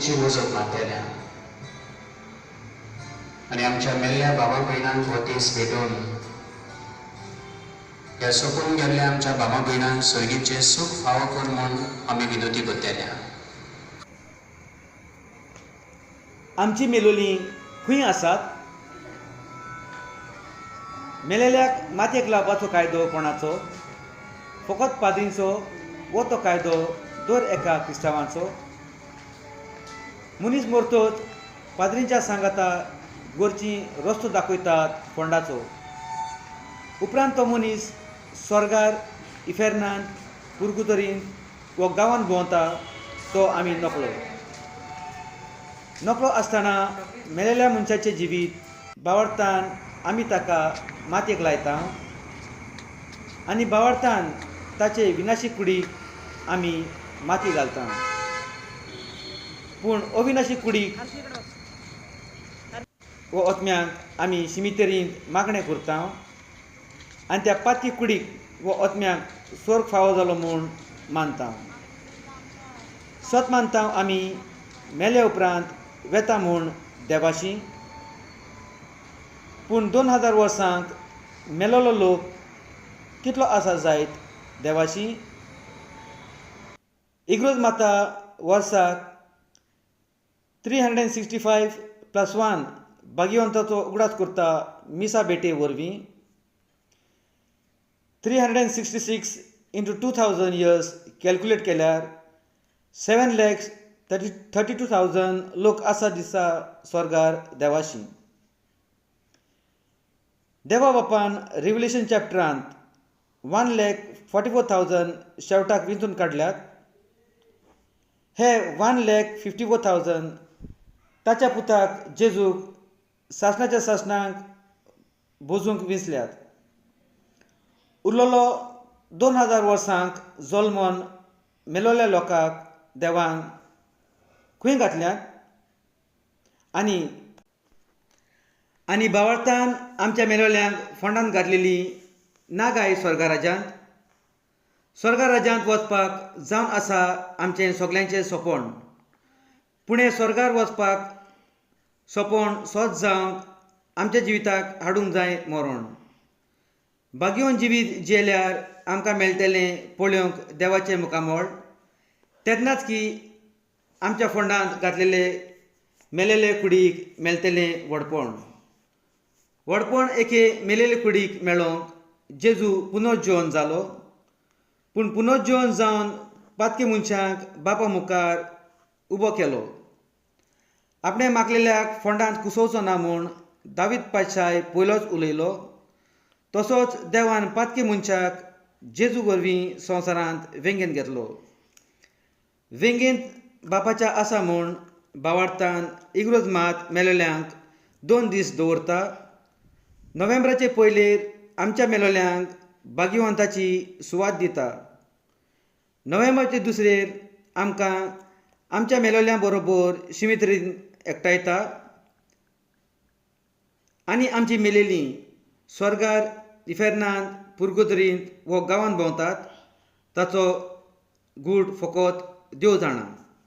ची मुजत मारतल्या आनी आमच्या मेल्ल्या बाबा भयणांक हो दीस भेटोवन ह्या सोंपून गेल्ल्या आमच्या बाबा भयणांक सर्गीचें सूख फावो कर म्हूण आमी विनवती करतल्या. आमची मेलोली खंय आसात? मेलेल्याक मातयेक लावपाचो कायदो कोणाचो? फकत पाद्रींचो वो तो कायदो दर एका क्रिस्तांवाचो? मनीस मरतच पाद्रींच्या सांगाता गोरचीं रस्तो दाखयतात फोंडाचो. उपरांत तो मनीस स्वर्गार, इफेर्नांत, पुर्गुतरींत वो गांवांत भोंवता तो आमी नकळो. नकळो आसतना मेलेल्या मनशाचें जिवीत बावडतान आमी ताका मातयेक लायता आनी बावडतान ताचे विनाशी कुडीक आमी माती घालता. पूण अविनाशी कुडीक वो आत्म्याक आमी शिमितरींत मागणें करता आनी त्या पाती कुडीक वो आत्म्याक स्वर्ग फावो जालो म्हूण मानता. सत मानता आमी मेले उपरांत वेता म्हूण देवाशी. पूण 2000 वर्सांक मेलोलो लोक कितलो आसा जायत देवाशी? इग्रोज माता वर्साक 365 + 1 भाग्यवंताचो उगडास करता मिसा भेटे वरवीं. 366 into 2000 years calculate केल्यार 7 lakhs 32,000 लोक आसा दिसा स्वर्गार देवाशी. देवा बापान रिवलेशन चॅप्टरांत 1,44,000 शेवटाक विंचून काडल्यात. हे 1,54,000 ताच्या पुताक जेजूक सासणाच्या सासणाक भोजूंक विंचल्यात. उरलेलो 2000 वर्सांक जल्मोन मेलोल्या लोकांक देवान खंय घातल्यात? आनी आनी बावळतान आमच्या मेलोल्यांक फोंडांत घातलेली ना काय स्वर्गा राज्यांत? स्वर्गा राज्यांत वचपाक जावन आसा आमचें सगल्यांचें सपन. पूण हें स्वर्गार वचपाक सपन सत जावंक आमच्या जिविताक हाडूंक जाय मरण. भाग्यवंत जिवीत जियेल्यार आमकां मेळटलें पळोवंक देवाचें मुखामळ. तेन्नाच की आमच्या फोंडांत घातलेले मेलेले कुडीक मेळटलें व्हडपण. व्हडपण एके मेलेले कुडीक मेळोंक जेजू पुनर्जिवन जालो. पूण पुनर्जिवन जावन पातकी मनशांक बापा मुखार उबो केलो. आपणें मागलेल्याक फोंडांत कुसोवचो ना म्हूण दावीद पातशाय पयलोच उलयलो. तसोच देवान पातकी मनशाक जेजू वरवीं संवसारांत वेंगेंत घेतलो. वेंगेंत बापाच्या आसा म्हूण बावार्थान इग्रोज मात मेलेल्यांक 2 दीस दवरता. नोव्हेंबराचे पयलेर आमच्या मेलोल्यांक भाग्यवंताची सुवात दिता. नोव्हेंबराचे दुसरेर आमकां आमच्या मेलोल्या बरोबर शिमितरीन एकठांयता आनी आमची मेलेली स्वर्गार, इफेर्नांत, पुर्गुतरींत वो गांवांत भोंवतात ताचो गूट फकत देव जाणा.